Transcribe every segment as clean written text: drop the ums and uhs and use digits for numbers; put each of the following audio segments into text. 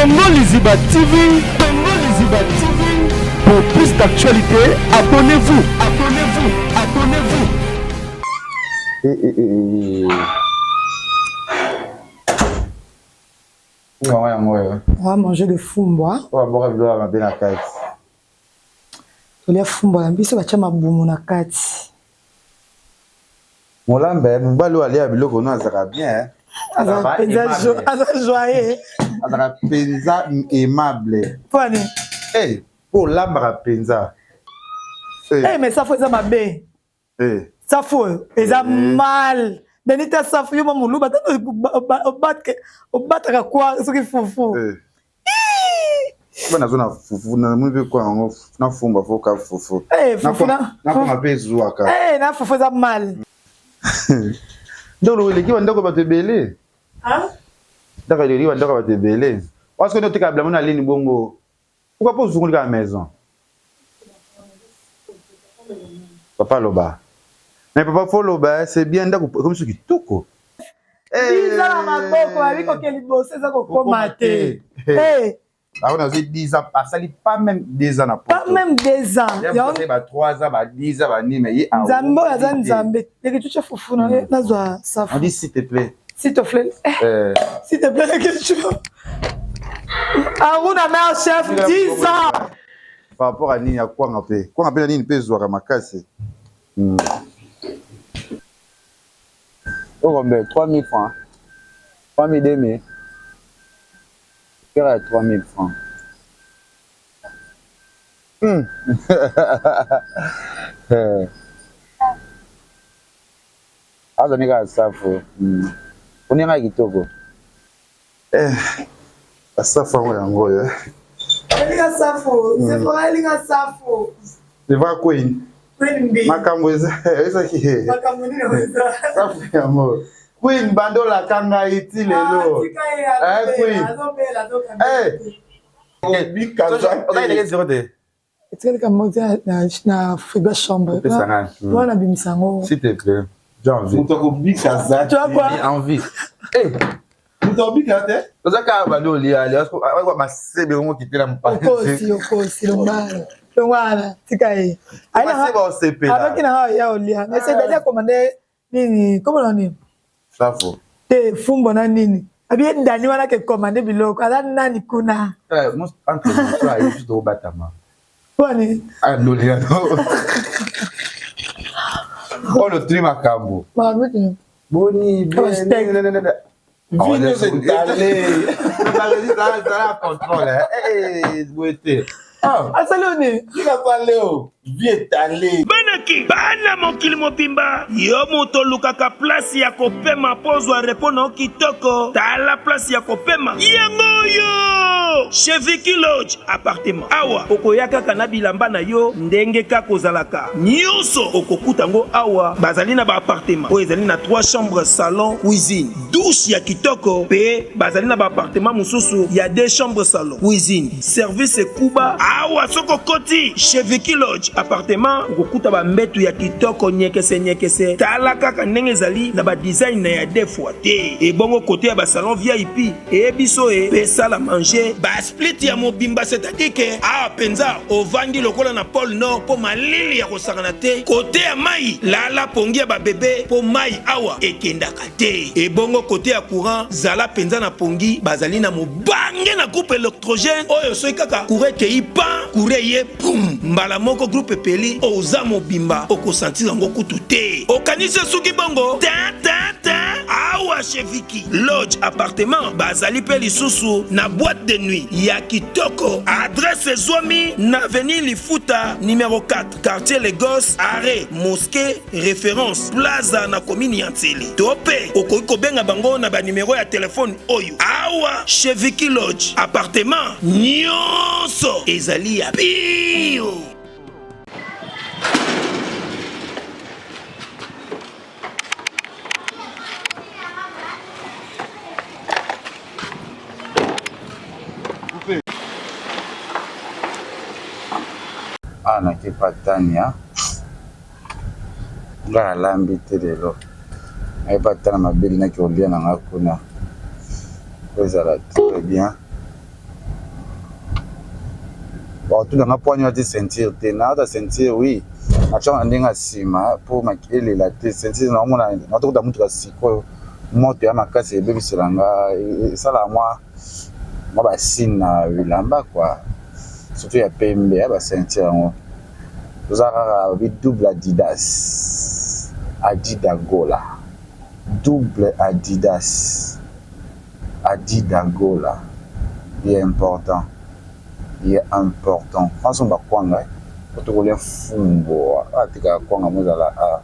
Congo Liziba TV, Congo Liziba TV. Pour plus d'actualités, abonnez-vous, abonnez-vous, abonnez-vous. Eh, eh, eh, eh. Yango yango oyo. On va manger de fumbwa. Oyo aboka biloko ya mabe na kati. Tolia fumbwa na biso batya mabumu na kati. Molambe, mobali oyo alia biloko no azalaka bien. Eh. Aza joyeux. Azalaka mpenza aimable. Pwani? Eh, po olambaka mpenza. Eh, hey, mais safu eza mabe. Eh. Safu oyo eza eh. mal. Benita safu yo mwa moluba tango obataka kwa soki fufu. Eh. Ba nazo na fufu na moni pe kwa yango na fumba fo ka fufu. Eh, fufu na na koma pe zuaka. Eh, na fufu eza mal. Ndoko eleki ba ndako bato ebele. Ah? Ndako eleki ba ndako bato ebele. Parce que noteka blamo na lini bongo. Pourquoi pas ozungoli kaka maison? Papa loba. Mais papa faut loba, c'est bien ndako ekomi so kitoko. Biza na maboko babi koke liboso eza kokoma te. Eh. Awa nazwi 10 ans, asali pas même 2 ans na poto. Pas même 2 ans. Ya ba 3 ans, ba 10 ans, ba nini mais ye Nzambe oyo aza Nzambe. Leki tucha fufu na mm. nazwa safu. On dit s'il te plaît. S'il te plaît. Eh. eh. S'il te plaît leki tu. Aruna mère chef 10 ans. Par rapport à nini ya kwanga pe. Kwanga pe na nini pe zwaka makasi. Mm. Oh, combien 3000 francs. 3000, 2000. Père 3000 francs. Hmm. Aza nika safu. Hmm. Oninga kitoko. Eh. Safu yango yango oyo. Eh. Elinga safu. Hmm. Sephora elinga safu. Sephora queen. Queen B. Makambo eza ezaki. Makambo nini eza? Safu yango. Queen bandola kanga iti lelo. Ah, eh Queen. Eh. Etikali kaka moko na frigo ya chambre. Wana bimisa yango. S'il te plaît. J'ai envie. Moto akobika aza Tu vois quoi? J'ai envie. Eh. Moto akobika te. Oza kaka bandi olia alia masebe yango kitela mopanzi. Okosi okosi longwana. Longwana tika ye. Masebe osepela. Abaki na ya olia. Mais c'est d'ailleurs commandé nini kombo na nini safu te fumbo na nini abi ye dani wana ke commande biloko aza nani kuna eh, entre biso aye biso tokobatama wani anolela oyo tuni makambo boni Vie nyonso etale. Zala contrôle. Eh, boye te. Asali yo nini? Tika pale o. Vie etale. Banaki bana mokili mobimba yo moto olukaka place ya kopema mpo ozwa repo na yo kitoko tala place ya kopema yango oyo chez Vicky Lodge appartement awa okoya kaka na bilamba na yo ndenge kaka ozalaka nyonso okokuta yango awa bazali na ba appartement oyo ezali na 3 chambres salon cuisine douche ya kitoko pe bazali na ba appartement mosusu ya 2 chambres salon cuisine service ekuba awa soki okoti chez Vicky Lodge appartement okokuta ba mbetu ya kitoko nyekese nyekese tala kaka ndenge ezali na ba design na ya deux fois te ebongo kote ya ba salon VIP eye biso e pe salle à manger ba split ya mobimba c'est-à-dire que awa penza ovandi lokola na pole nord po malili ya kosakana te kote ya mayi lala pongi ya ba bebe po mayi awa ekendaka te ebongo kote ya courant zala penza na pongi bazali na mobange na groupe electrogène oyo soki kaka courant ekeyi pan courant eye pum mbala moko groupe epeli oza mobimba okosentir yango kutu te okanisi esuki bongo tin tin tin awa chez Vicky Lodge appartement bazali pe lisusu na boîte de nuit ya kitoko adresse ezwami na avenue Lifuta numero 4 quartier Lagos arrêt mosquée Reference, Plaza na commune ya Nsele. To pe okoki kobenga bango na ba numero ya telephone oyo. Awa chez Vicky Lodge, appartement nionso ezali ya pio. Awa nake pa Tania nga nalambi te lelo naye pa Tania mabele nake kolia na nga kuna po ezala très bien. Bakotuna nga mpo ani ati ceinture te. Naata ceinture oui. Natyaka na ndenge ya nsima mpo elela te. Ceinture naomona natokota motuka sikoyo moto ya makasi ebebisela nga esalaka mwa mwa ba signe na bilamba quoi. Surtout ya pembe ya ba ceinture yango. Toza kaka bi double Adidas. Adidagola. Double Adidas. Adidagola. Il est important. Il est important. Façon ba kwanga po tokolia fumbo. Ah tika kwanga mozala a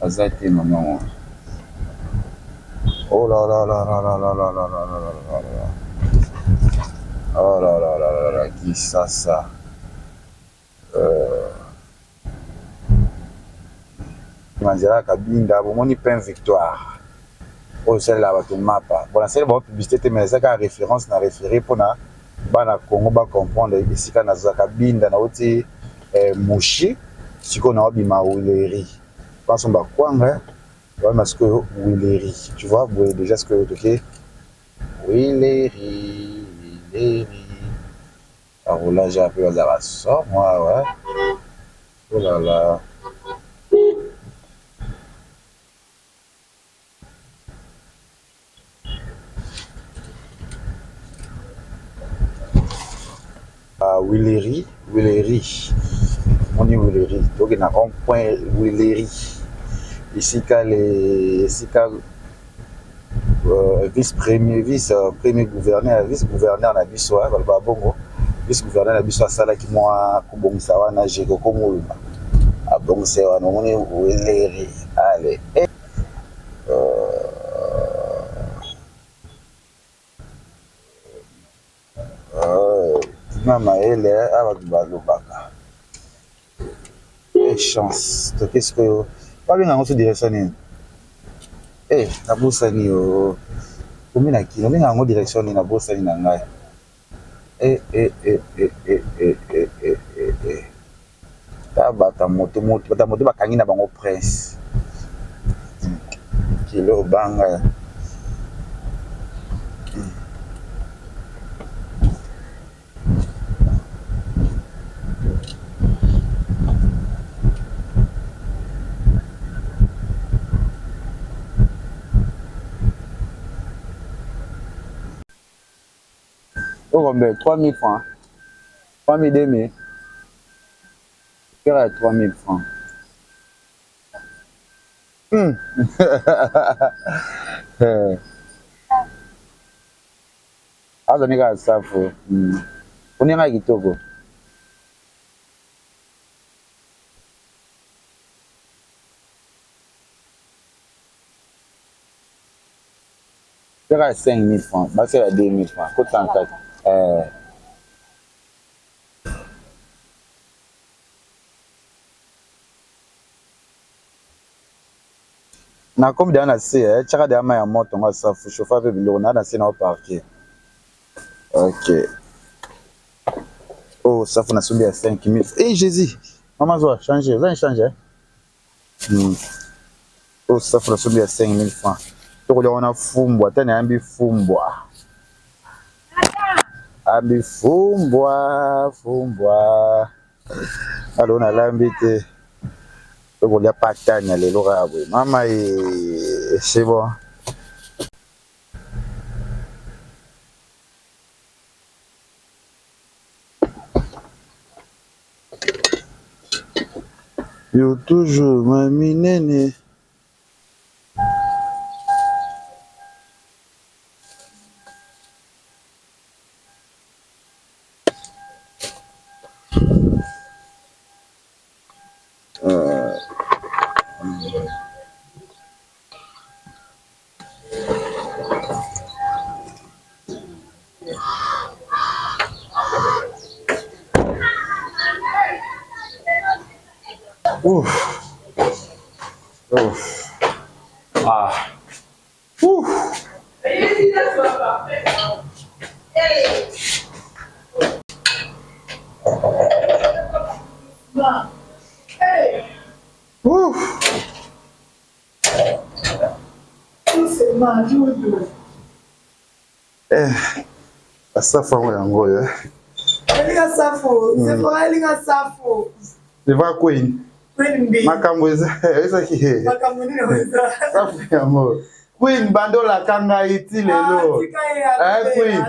aza te maman. Oh là là là là là là là là là là là là. Oh là là là là là Kisasa. Euh... Na nzela ya Kabinda bomoni pain victoire oyo esalela bato mapa. Bon nasali bango publicité te mais eza kaka référence na référé mpona bana Congo ba comprendre esika naza Kabinda nauti eh, Mushi sikoyo naobima Huilerie basomba kwanga wana sikoyo Huilerie tu vois boye déjà sikoyo toke Huilerie Huilerie Ba roulage awa pe bazalaka somo awa oh là là. Ah, Willery, Willery. On est Willery. Donc, na rond point Willery. Esika les esika vice premier vice premier gouverneur vice gouverneur na biso baloba bongo vice gouverneur na biso asalaki mwa kobongisa wana Jekoko Mulumba abongisa wana omoni Weleri ale eh. Na mayele awa bato balobaka eh, chance toke sikoyo babenga yango so direction nini eh, nabosani yo komi na kino babenga yango direction nini nabosani na ngai eh, eh, eh, eh, eh, eh, eh, eh, eh, eh. Ta bata moto moto bata moto bakangi na bango prince kilo banga Combien? 3000 francs. 3000, 2000. Kera ya 3000 francs. Aza nika safu. Oninga kitoko. Kera ya 5000 francs. Basela 2000 francs. Kota nkati. Eh. Nakomi deja na se eh, tiaka deja mayi ya moto ngo safu chauffa pe biloko na na se na parquet. Ok. Oh, safu na sombi ya 5000. Eh Jésus. Maman zwa changer, za changer. Oh, safu na sombi ya 5000 francs. Tokolia wana fumbwa, ata nayambi fumbwa. Ambi fumbwa, fumbwa. Alo nalambi te. Tokolia patani ya lelo kaka boye. Mama e c'est bon. Yo toujours mami nene. Ouf. Ouf. Ah. Ouf. Ouf. Eh, basafu yango yango oyo. Elinga safu. Sephora elinga safu. Sephora Queen. Queen B. Makambo eza ezaki. Makambo nini eza? Safu yango. Queen bandolaka ngai ti lelo. Ah, eh, Queen.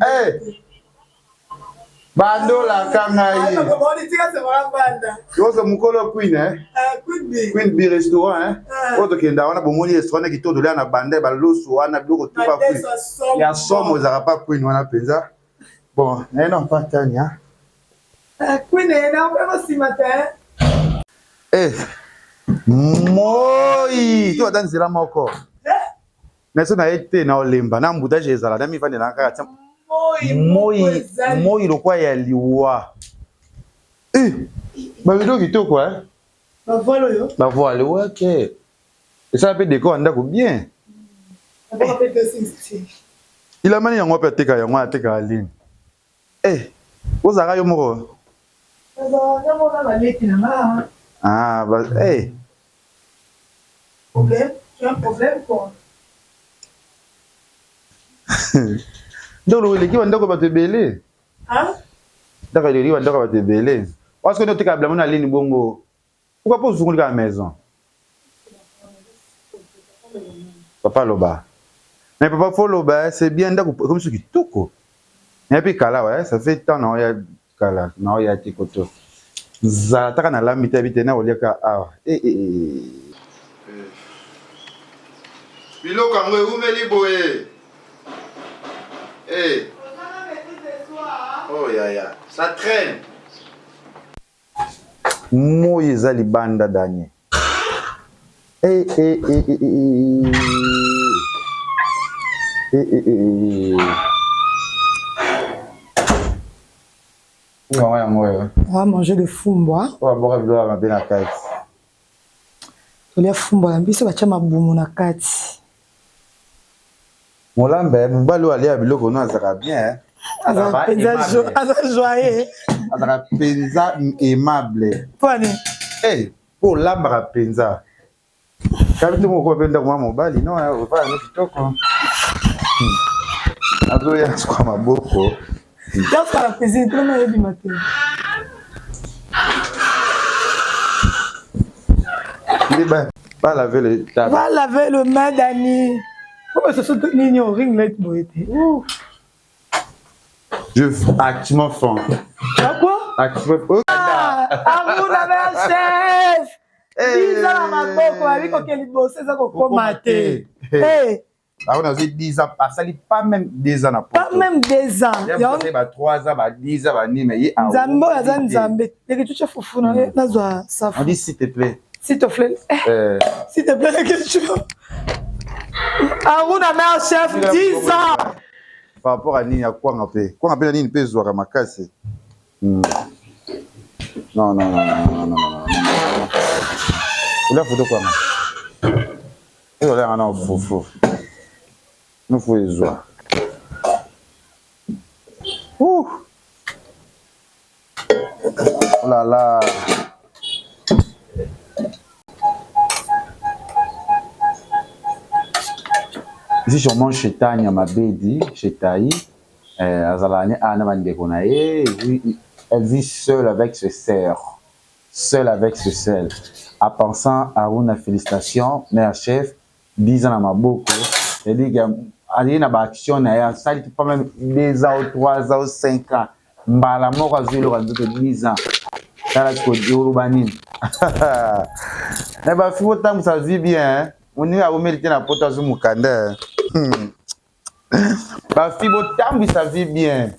Eh. Bandolaka ngai. Yozo mukolo Queen eh. Queen B restaurant eh. Oyo tokenda wana bomoni restaurant na kitoko tolia na banda baloso wana biloko tupa Queen. Ya somo ezalaka pa Queen wana mpenza. Bon, naye na mpa Tania. Queen na mpe nsima te. Eh. Moi, to ata nzela moko. Na so na ye te na olemba na embouteillage ezala na mivandela kaka tia moi moi lokwa ya liwa. Eh, ba video kitoko eh. Ba voile oyo. Ba voile ok. Esala mpe décor ya ndako bien. Ilamani yango mpe ateka yango ateka aline. Eh, ozalaka yo moko? Ah, ba, eh. Problème, tu as un problème quoi. Ndako eleki bandako bato ebele. Ndako eleki bandako bato ebele. Parce que oteka bilamba na ligne bongo. Pourquoi pas ozungoli kaka maison? Papa loba. Mais papa faut loba, c'est bien ndako comme soki kitoko. Mais puis kala ouais, ça fait temps na ya kala na ya te koto. Nzala taka na lambi te bite na oliaka awa. Eh eh eh. Biloko yango ewumeli boye. Eh. Oh yaya, ça traîne. Moi eza libanda Daniel. Eh eh eh eh eh. Eh eh eh. Yango yango oyo. On va manger de fumbwa. Oyo aboka biloko ya mabe na kati. Tolia fumbwa na biso batia mabumu na kati. Molambe mobali oyo alia biloko no azalaka bien. Aza joyeux. Azalaka mpenza aimable. Pwani. Eh, po olambaka mpenza. Kabi te moko mpe ndako mwa mobali no ovanda no kitoko. Azoya sukwa maboko. Yasuka na cuisine tuna nayebima te. Nde ba va laver le table. Va laver le main Dani. Oyo soso nini o ring light boye te. Je activement faim. Ah quoi? Activement. Ah, Aruna mère chef. Biza na maboko babi koke liboso eza kokoma te. Eh. Aruna azwi 10 ans, asali pas même 2 ans na poto. Pas même 2 ans. Ya ba 3 ans, ba 10 ans, ba nini mais ye Nzambe oyo aza Nzambe. Leki tucha fufu na nazwa safu. On dit s'il te plaît. S'il te plaît. Eh. S'il te plaît leki tu. Aruna mère chef 10 ans. Par rapport à nini ya kwanga pe. Kwanga pe na nini pe ezwaka makasi. Non non non non non non. Olia photo kwanga. Ezalaka na fufu. Nufu ezwa. Ouh. Oh là là. Ici sûrement chez Tania Mabedi, chez Taï, euh, azala ne ana bandeko na ye, elle vit seule avec ses sœurs. Seule avec ses sœurs. En pensant à une félicitation, mère chef, 10 ans na maboko, c'est-à-dire que aye na ba action na ye asali pas même 2 ans ou 3 ans ou 5 ans mbala moko azwi eloko ya nzoto 10 ans tala sikoyo oloba nini na bafi botambwisa vie bien moninga abomeli te na poto azwi mokanda bafi botambwisa vie bien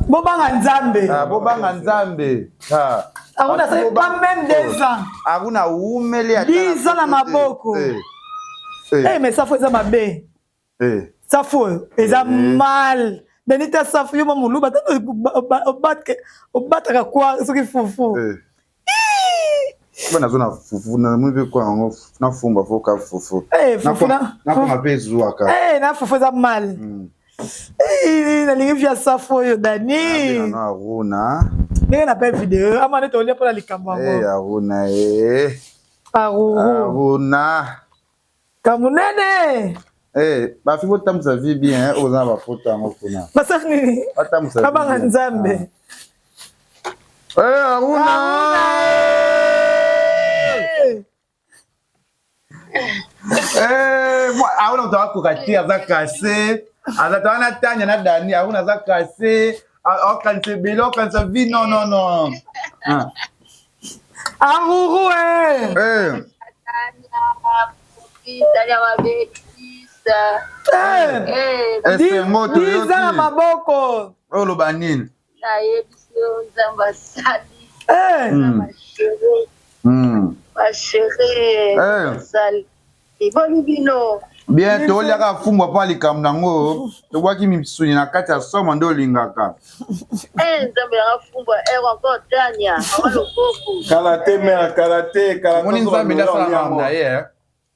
bobanga nzambe bobanga nzambe Aruna asali pas même 2 ans Aruna awumeli 10 ans na maboko eh mais safu eza mabe safu oyo eza mal benita safu yo mwa moluba obataka kwa soki fufu Ba nazo na fufu na moni pe kwa yango na fumba fo ka fufu. Eh fufu na na pe zuaka. Eh na fufu eza mal. Eh nalingi via safu oyo Dani. Na Aruna. Ndenge na pe video ama nde tolia mpona likambo yango. Eh Aruna eh. Aruru. Aruna. Kamunene. Eh, bafi botambwisa vie bien oyo oza na bapoto yango kuna. Basala nini? Batambwisa. Babanga Nzambe. Ah. Eh, Aruna! Eh, Aruna moto akoka te aza kase. Aza ta wana Tanya na Dani, Aruna aza kase. Okanisa ebele, okanisa vie non non non. Ah. Aruru eh. Eh. Esengo toyoki. na maboko. Oloba nini? Nayebisi yo Nzambe asali. Eh. Ba chérie. Asali. Boni bino. Bien, toliaka fumbwa mpo likambo nango tobwaki misuni na kati ya somo nde olingaka. Eh, Nzambe yanga fumbwa eh encore Tania, mama loboko. Kala te mère, kala te, kala Omoni Nzambe nde asala makambo na ye.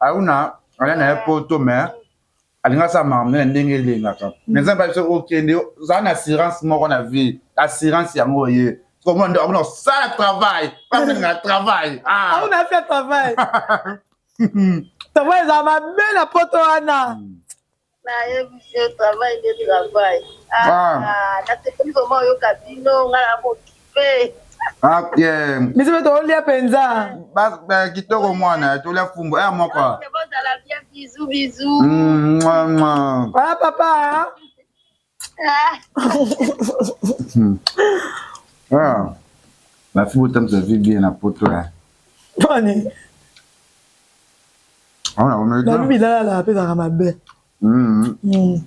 Aruna aya na ye poto mais alingi asala makambo na ndenge elengaka. Mais Nzambe abiso okende zala na assurance moko na vie, assurance yango ye. Komona nde akuna osala travail, alinga travail. Ah. Aruna afia travail. Travail ezala mabe na poto wana. Nayebisi yo travail nde travail. Ah, nasepeli vraiment oyoka bino nga na kokipe. Ok. Biso mpe tolia mpenza. Kitoko mwana, tolia fumbu. Eh moko. Bozala bien, bisous bisous. Mwa mwa. Voilà papa. Ah. Ba fille botambusa vie bien na poto ya. Tony. Ah, na bilala mpe ezalaka mabe.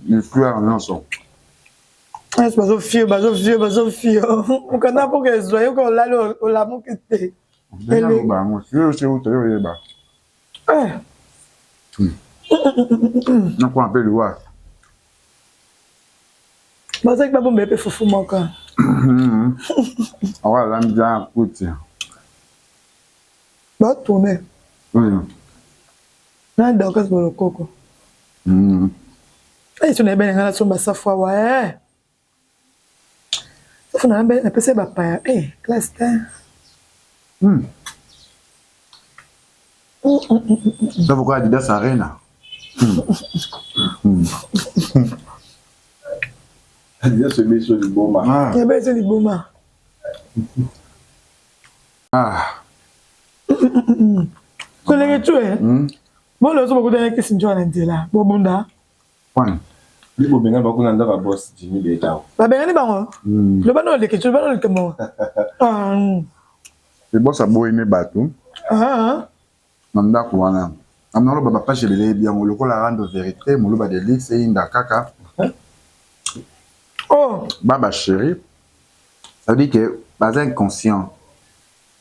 Histoire nyonso. Esi bazofio bazofio bazofio mokanda mpoka ezwa yoka olali olamuki te. Oyeba. Nakoma mpe liwa. Bazalaki babomba ye mpe fufu moko. Awa alambi ja kuti. Batourne. Na Dorcas Bolokoko. Eh, so nayebani nga nasomba safu awa eh. Safu na napesa ye bapaya eh, classe te. Safu kwa Adidas Arena. Adidas ebeso liboma. Ebeso liboma. Ah. Kolenge tu eh. Bolo ozo bokutana kisi njo na nzela. Bobunda. Kwani? Ndi bobengani bango kuna ndako ya boss Jimmy Betao. Babengani bango? Loba no leke, loba no leke mo. Ah. Le boss aboyi ne bato. Ah. Na ndako wana. Amna loba ba page ebele yebi yango lokola rando vérité, moluba de luxe inda kaka. Oh. Baba chérie. Ça veut dire que baza inconscient.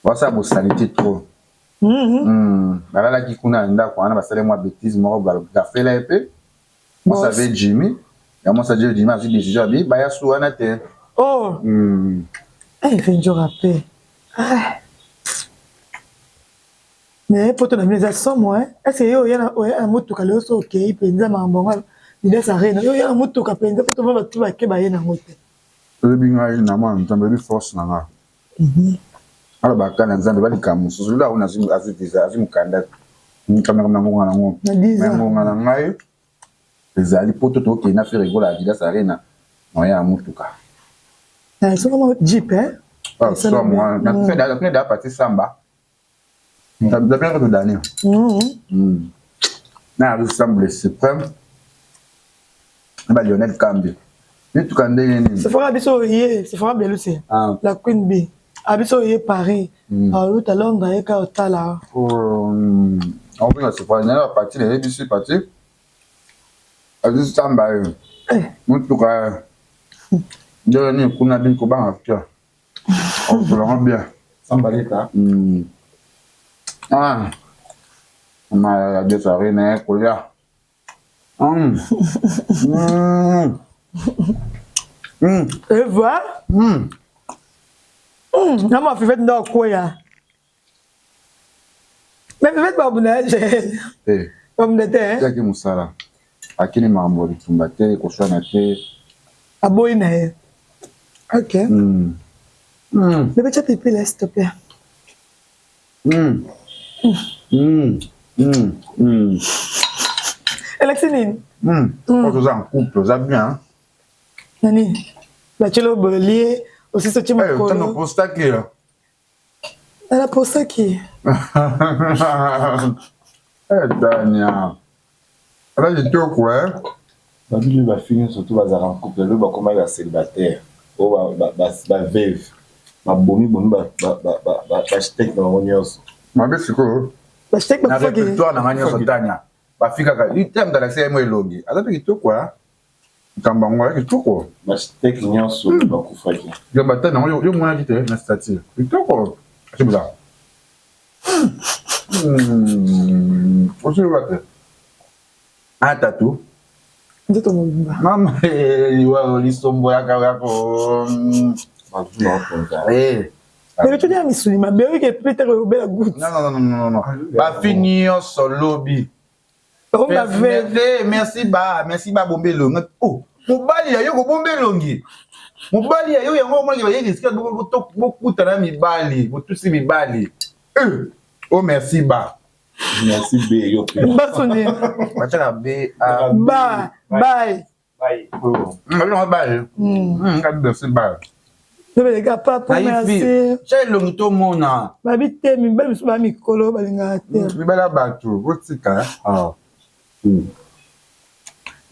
Basa bosalite trop. Balalaki kuna na ndako wana basali mwa bêtise moko gafela ye mpe mwasi ave Jimmy ya mwasi aje Jimmy azwi décision abi baya su wana te. Oh. Eh, Venjora pe. Ah. Mais poto na bino eza somo eh. Est-ce que yo oya na motuka lelo so okei mpenza makambo yango Adidas Arena yo oya na motuka mpenza poto ba bato bake baye nango te. Oyebi ngai na mwana Nzambe oyebi force na nga. Alobaka na Nzambe balikambo mosusu lelo akona azwi visa azwi mokanda mokanda na ngonga nango me ngonga na ngai ezali poto tokende na Ferre Gola Adidas Arena moyen ya motuka. Soki jeep eh. Ah, moi na na da parti samba. Na bien que dani. Na ensemble suprême. Ba Lionel Kambi. Mituka ndenge nini? Sephora biso ye, Sephora Belusi. Ah. La Queen B. A biso ye Paris. Aluta Londres ye ka otala. Oh, on Sephora na parti na yebi parti. Aziz Samba ye. Mituka ndenge nini kuna bino kobanga te. Okolanga bien. Samba leta. Ah. Ma ya Dieu Arena kolia. Eva. Na ma fivette ndo akwea. Mais fivette babunda je. Eh. Babunda te. Yaki musala. Akini makambo ya bitumba te, koswana te. Aboyi na ye. Ok. Bébé, tu as pipi là, s'il te plaît. Elakisi nini? Oyo toza en couple, oza bien. Nani batieli obolie osisi otie makolo. Postaki. Nana postaki. Tania. Aza kitoko eh. Babili bafille nyonso to bazalaka en couple, lelo bakomaki ba célibataire oyo baveuve, babomi bomi bashteke na bango nyonso. Mabe sikoyo. Bashteke Na répertoire na nga nyonso Tania. Bafikaka item galaxie ye mo elongi. Aza mpe kitoko eh. Likambo yango aza kitoko. Bashteke nyonso bakufaki. Yo batani yango yo monaki te na statut. Kitoko. Asibuza. Osi te. Atatu. Nzoto mobimba. Mama liwa lisombo yaka yako. Eh. Mais toli ya misuni mabe oyoki epetaka obela goutte. Non non non non non. Bafi nyonso lobi. Merci ba, merci ba bombe elongi. Oh, mobali ya yo kobomba elongi. Mobali ya yo yango omonaki baye risque bokutana mibali, botusi mibali. Oh merci ba. Merci B yo pe. Baso nini? Batiaka B A. Ba, bye. Bye. Nga bye. Nga merci bye. Nobeleka papa merci. Tya elongi tomona. Babi te mibali mosusu ba mikolo balingaka te. Mibali ya bato botika.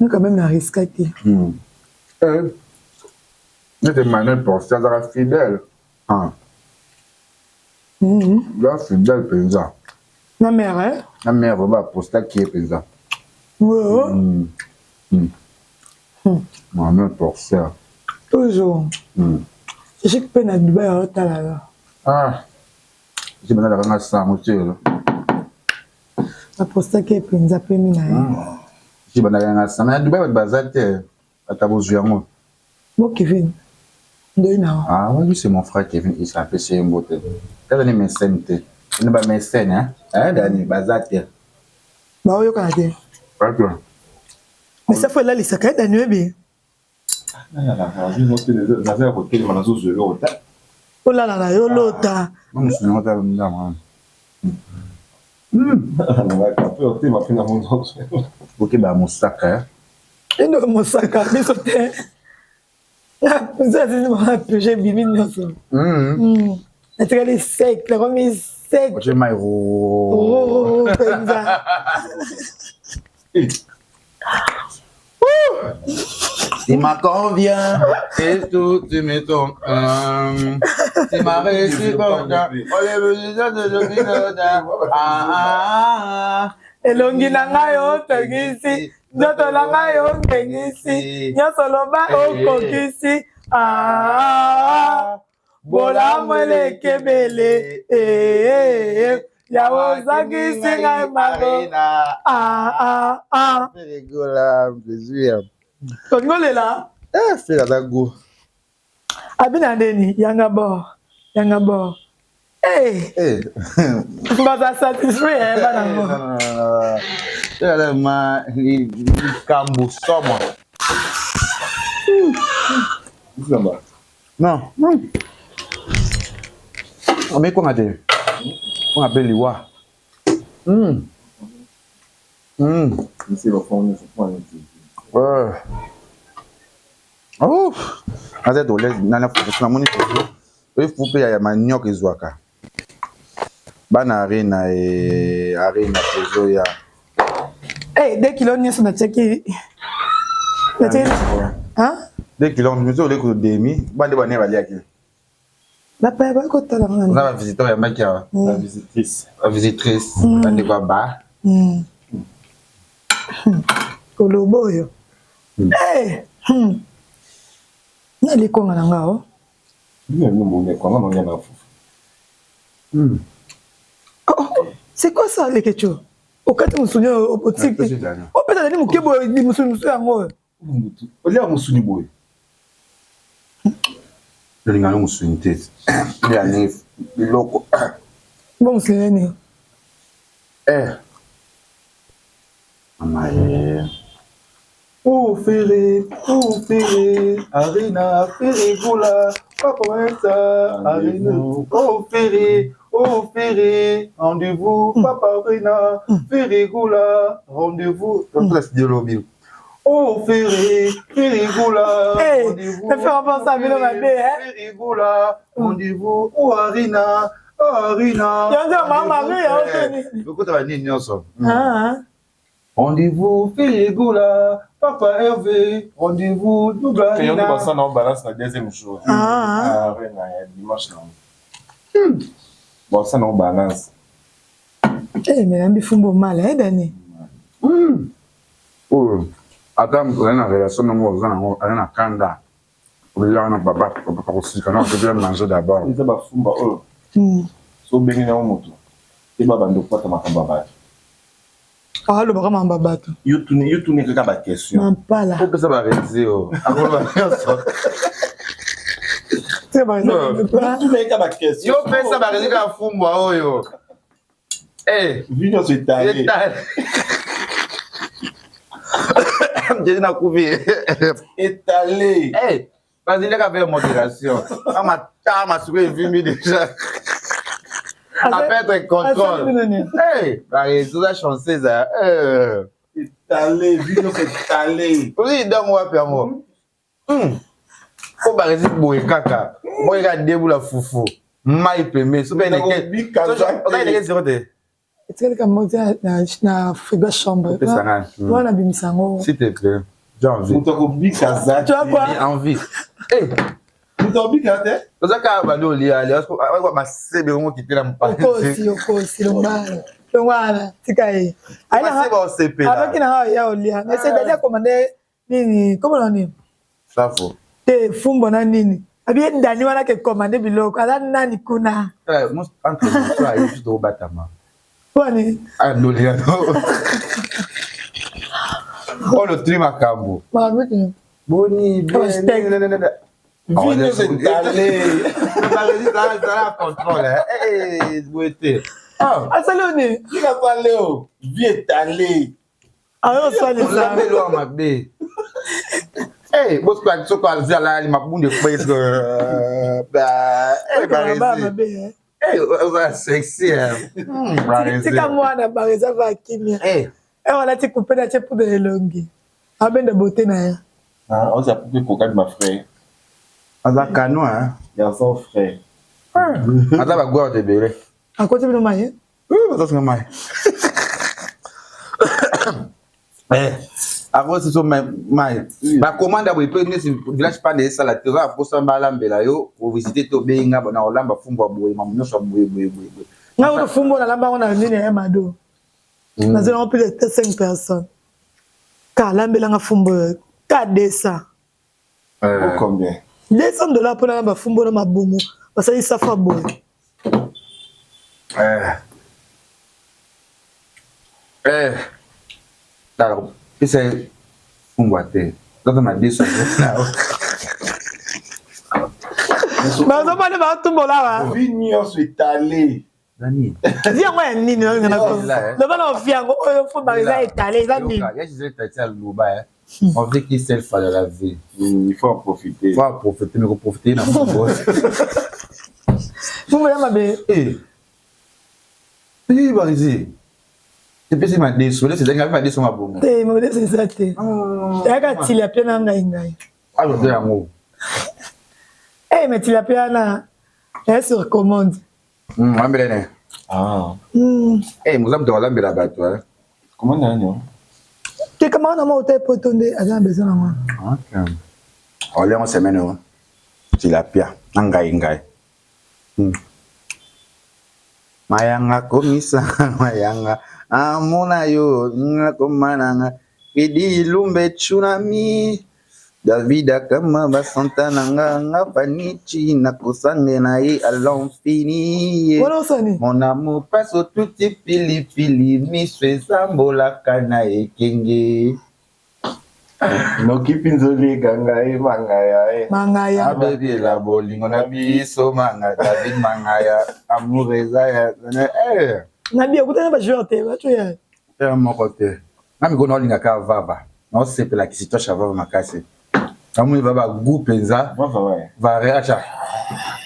Nga quand même na risque te. Nete Manuel Porte azalaka fidèle. Aza fidèle mpenza. Na mère eh? Na mère vraiment apostaki ye mpenza. Manuel Porcel. Toujours. Chic mpe na Dubai aotala yo. Ah. Esi banalaka nga sango te. Apostaki ye mpenza pemi na ye. Esi banalaka nga sango. Na Dubai bato baza te. Ata bozwi yango. Bo Kevin. Ndoi na. Ah oui, c'est mon frère Kevin Issa apesi ye mbote. Kaka ni mécène te. Ni ba mécène hein. Eh Dani baza te. Baoyokana te. D'accord. Mais ça faut elalisaka ye Dani oyebi. Naza ya kotelema nazozwa eloko te. Olala na yo lota. Okeba mosaka. Endo mosaka biso te. Nza ebimi nyonso. Natikali sec, nakomi sec. Otie mai mpenza. Tu m'as convient et tout, tu me tombes. Tu m'as réussi pour toi. Elongi na ngai otongisi, nzoto na ngai ongengisi, nyonso loba okokisi. Ah, bolamu eleki ebele, eh, yawe ozangisi ngai mango. Ah, ah, ah. Rigola, plaisir. Tolingi olela? Eh, frère aza goût. Abina ndeni, yanga bor, yanga bor. Eh. Eh. Baza satisfait eh bana ngo. Frère ma likambo somo. Non. Mais quoi te? On appelle liwa. Ouais. Oh. Aza tole nana fufu namoni fufu. Oyo fufu mpe ya manioc ezwaka. Bana arena e arena tozoya. Eh, 2 kilos nyonso natiaki. Natiaki. Hein? 2 kilos nyonso oleki demi, bande bane baliaki. Bapaya bayi kotala nga. Oza ba visiteur ya mbaki awa. Ba visitrice. Ba visitrice, bandeko ya ba. Koloba oyo. Eh! Na likonga na nga o. Oh, c'est quoi ça Lekecho? Okati mosuni oyo otiki. Opesa nani moke boye mosuni mosusu yango oyo. Olia mosuni boye. Olinga no mosuni te. Ya ni biloko. Bon mosuni nini? Eh. Mama eh. Oh Ferré, oh Ferré, Arena, Ferré Gola, Papa Wenta, Arena, oh Ferré, oh Ferré, rendez-vous, Papa Arena, Ferré Gola, rendez-vous. Comme ça, c'est lobi. Oh Ferre, Ferre Gola, Hey, rendez-vous. me fait penser à Milo Mabe, hein. Ferre Gola, rendez-vous. Oh Arina, oh Arina. Yo, nzo, mama, mi, yo, Eh, okota ba nini nyonso. Ah, Rendez-vous Ferre Gola, Papa Hervé, rendez-vous Double Yango Arina. basala na balance na deuxième jour. Ah. Ah, ouais, na ya dimanche na. Basala na balance. Eh, mais nambi fumbo mal, eh, Dani. Oyo, ata ozali na relation nango oza nango aza na kanda olia na baba papa kosika na okebi manger d'abord. Eza bafumba oyo. So obengi nango moto. Eba bando kopata makambo ya bato. Ah, alobaka makambo ya bato. Yo tuni kaka ba question. Mampala. Opesa barezi o akoloba nyonso. Tika ba- Yo tuni kaka ba question. Yo pesa barezi kaka fumbwa oyo. Eh, Vi nyonso etale. etale. Jésus nakufi. Etale. Eh, vas-y, leka avec modération. Ama tama sikoyo evimbi déjà. À perdre contrôle. Asali bino nini? Eh, barezi oza chanceuse. Eh. Etale, vi nyonso etale. Ozi dango wapi yango? Po barezi boye kaka. Boye kaka debula fufu. Mai pembe. Soki Nakobika oza eneke zero te. Etikali ka moko te na frigo ya chambre. Opesa ngai. Wana bimisa yango. S'il te plaît. J'ai envie. Moto akobika aza Tu vois quoi? J'ai envie. Eh, Moto akobika te. oza kaka bandi olia alia masebe yango kitela mopanzi. Okosi, okosi, longwana. Longwana, tika ye. Masebe osepela. Alobaki na ngai ya olia. Mais c'est Dani akomande nini? Kombo na nini? Safo. Te fumbo na nini? Abi ye Dani wana ke komande biloko. Aza nani kuna? Tala, entre nous, ayebi biso tokobatama. Wani? Andolela no. Oyo tuli makambo. Makambo te. Boni, Hashtag. Vi nyonso etale. Zala contrôle. Eh, boye te. Ah, Asali yo nini? Tika sale o. Vi etale. Ayo osalisa. olambeli wa mabe. Eh, bosiko soko azwi alali mabundu ekweyi siko. Eh, Ba barezi. mabe, eh. Eh, oza sexy. eh. Barezi. Tika mwana barezi ava kimia. Eh, Eh, alati coupe na tie poudre elongi. Abenda beauté na ye. Ah, oza pupe kokabi ma frère. aza kano hein. Garçon frère. Aza ba guarde ebele. Akoti bino mai? Oui, baza mai. Eh, akosi so mai. Bakomanda boye mpe neti village pande esala te oza na mposa balambela yo ovisite te obengi nga na olamba fumbwa boye mamu nyonso ya boye boye boye boye. Nga kutu fumbo nalamba yango na nini ya mado. Nazwi yango plus de 5 personnes. Ka alambelanga fumbo oyo ka 200. Oh, combien? 200 dollars mpona na bafumbo na mabumu basali safa boye. Eh. Eh. Tala, pesa ye fumbwa te. Tata madeso Bazomona batumbola wa. Vi nyonso etale. Nani? Vi yango ya nini loba na vi yango oyo fumba eza etale eza nini? Ya Gisèle Tati aloba eh. On vit qu'une seule fois dans la vie. Il faut en profiter. Faut en profiter, mais faut profiter na fumbwa. Fumbo ya mabe. Eh. Eh, Barezi. Epesi madeso, lesi ezangi madeso mabumu. Te madeso eza te. Eyaka tilapia na ngai ngai. Alote yango. Eh, mais tilapia na eh sur commande. Olambela ne. Ah. Eh, moza moto alambela bato eh. Comment nani? Te kama wana moko te poto nde aza na besoin nango. Ok. Olia ngo semaine oyo. Tilapia na ngai ngai. Mayanga komisa mayanga amona yo nga komananga Edi Lumbe tsunami David akama basanta na nga nga panichi nakosange na ye à l'infini. Wana osani? Mon amour passe au tuti pilipili miso ezambolaka na ekenge. Noki pinzoli ekanga ye mangaya ye. Mangaya. Abebela bolingo na biso manga David mangaya amour eza ya eh. Na bi okutana ba joueur te bato ya. Eh moko te. Na mikolo naolingaka vava. Naosepelaki situation ya vava makasi. Namoni va ba goût mpenza. Vava ouais. Vare acha.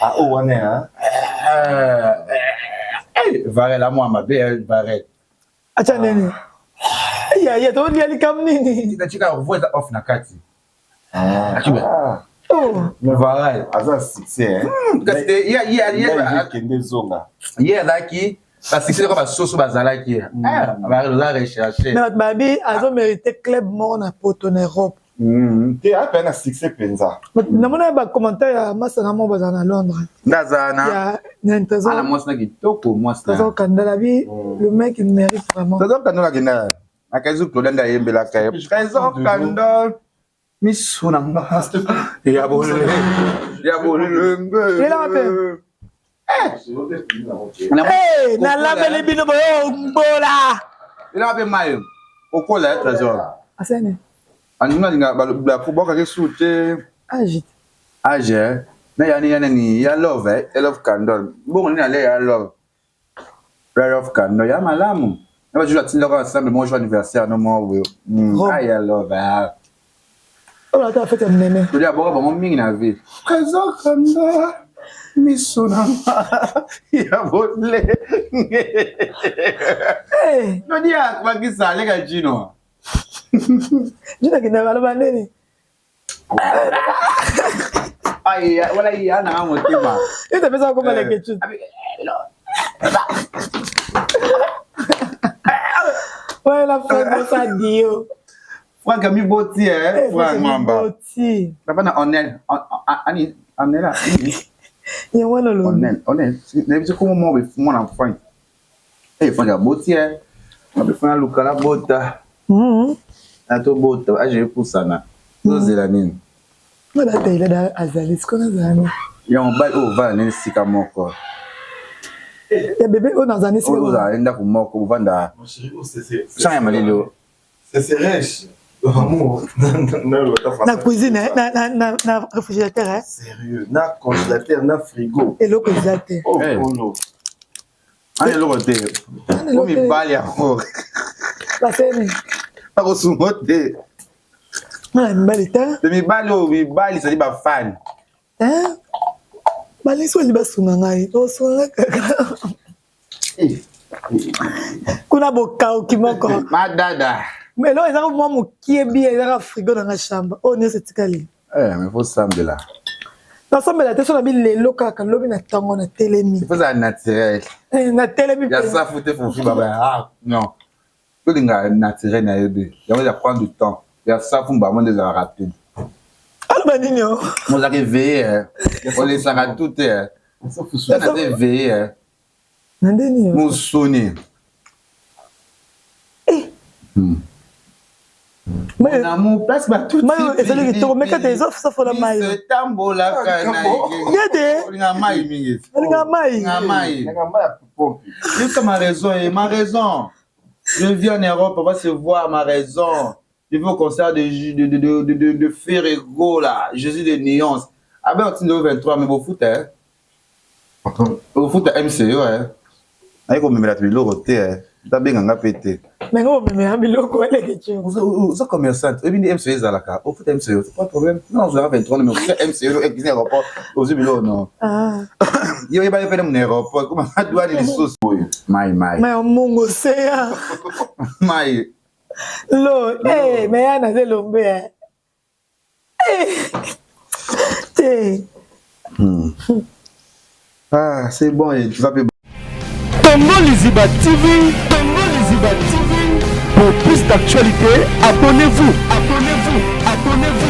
Ah oh wana hein. Eh, vare la mwa mabe vare. Acha nini? Ayaya, tolia likambo nini? Tika voix eza off na kati. Ah. Oh. Voilà. Aza succès. Hmm, kasi te ye ye ye kende zonga. Ye azalaki ba succès ko ba soso bazalaki. Ah, ba za rechercher. Mais bato babi azo mériter club moko na poto na Europe. Te ape na succès penza. Namona ba commentaire ya masana moko bazala na Londres. Ndaza na ya Trésor. Ala mwasi na kitoko mwasi. Trésor Kandala bi le mec il mérite vraiment. Trésor Kandala kenda. Akazi Claude nde ayembelaka ye. Trésor Kandala miso na nga ya bolenge ya bolenge. Yela pe. Eh, nalambeli bino boyo mbola. Yela pe mayo. Okola ya Trésor. Asene. Alinga alinga balobaka su te. Age. Age. Na yani yani ni ya love eh, ya love candle. Bongo nini ale ya love. Ya love candle ya malamu. Na ba jour atindaka ensemble mon jour anniversaire no mo boyo. Ah ya love. Ah. Oyo ata fête ya monene. Tolia aboka bango mingi na vie. Trésor kanda miso na nga ya bolenge. Hey. Tolia bakisa aleka Gino. Gino akenda baloba nini? Ai, wala iya na motema. Ete pesa koma leke chu. Ouais, la Franck ça dio. Franck amiboti eh, Franck Mwamba. Miboti. Papa na onel, ani onela. Ye wana lo. Onel, onel. Na biso komo mo be mwana Franck. Eh Franck aboti eh. Abe Franck aluka la bota. Na to bota, aje epusana. Tozela nini? Nga na tayila da azali siko nazala nini? Ya mobali oyo ovanda nini esika moko. Ya bebe oyo nazala nini esika moko. Oyo ozala ndako moko ovanda. Sans ya malili oyo. C'est riche. Amour. Na cuisine, na, na, na, na réfrigérateur. Hein? Sérieux, na congélateur, na frigo. Eloko eza te. Oh, hey. Oh, Ana eloko te. Po mibali yango. Baseni. Bakosungo te. Ana mibali te. Te mibali oyo mibali ezali ba fan. Hein? Balingi soki basunga ngai, bakosunga ngai kaka. Kuna bokauki moko. Madada. Mais eloko ezaka mwa mokie bia ezaka frigo na nga chambre. Oyo nyonso etikali. Eh, mais faut sambela. Nasambela te so na bi lelo kaka lobi na ntongo na telemi. Il faut ça naturel. Eh, na telemi. Ya safu te fufu baba. Ah, non. Tolinga naturel na yebi. Yango ya prendre du temps. Ya safu mbamo nde ezala rapide. Aloba nini o? Mozalaka éveillé, hein. Olesaka tout te, hein. Naza éveillé, hein. Na nde nini? Mosuni. Eh. Mon amour, place batuti. Mayo ezali kitoko meka te ezo safola mayo. Etambolaka na Yede. Olinga mai mingi. Olinga mai. Olinga mai. Yoka ma raison, eh, ma raison. Je vis en Europe, on va se voir, ma raison. Je vais au concert de, de, de, de, de, de, de Ferrego, là. Jésus de Nuance. Ah ben, on est 23, mais bon foot, hein. Ofuta MCO eh. Ayi komemela biloko te eh. Tabenga nga pe te. Mais ngo omemela biloko eleke ti. Oza commerçante, oyebi nde MCO ezalaka. Ofuta MCO, c'est pas problème. Non, ozalaka 23 mais ofuta MCO ekisi aéroport, ozwi biloko non. Ah. Yo oyebani pene mona aéroport, koma na douane lisusu. Mai mai. Mai mongo seya. Mai. Lo, eh, mais yana zelombe eh. Te. Ah, c'est bon, et tu vas plus. Congo Liziba TV, Congo Liziba TV. Pour plus d'actualités, abonnez-vous, abonnez-vous, abonnez-vous.